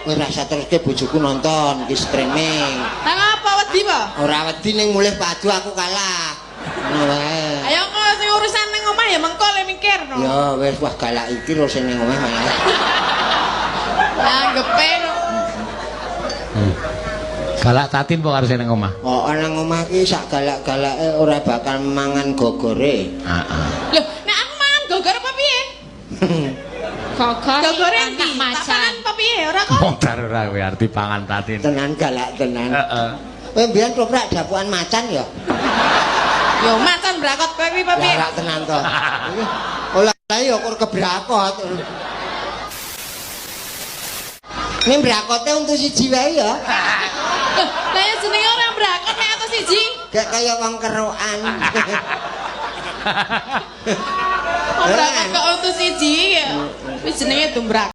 Kowe rasa teruske bojoku nonton iki streaming. Lah ngapa wedi po? Ora wedi ning mulih padu aku kalah. Ngono wae. Ayo kok sing urusan ning omah ya mengko le mikir no. Ya wis wah galak iki lho sing ning omah malah. Anggepe no. Galak Tatin po karo sing nang omah. Oh, nang omah ki sak galak-galake ora bakal mangan gogore. Heeh. Loh, nek aku mangan gogor apa piye? Gogor Gogore anak endi? Tak macan. pangan apa piye? Ora kok. Modar ora kowe arep dipangan Tatin. Tenan galak tenan. Heeh. Kowe mbiyen toprak dapukan macan ya? Yo macan brakot kowe kuwi apa piye? Galak tenan to. Olah ya kur kebrakot. Ning brakote untu siji wae ya. Loh, lah ya jenenge ora brakot nek atus siji. Gak kaya wong kerokan. Wong brakot kok untu siji ya. Wis jenenge tumbrak.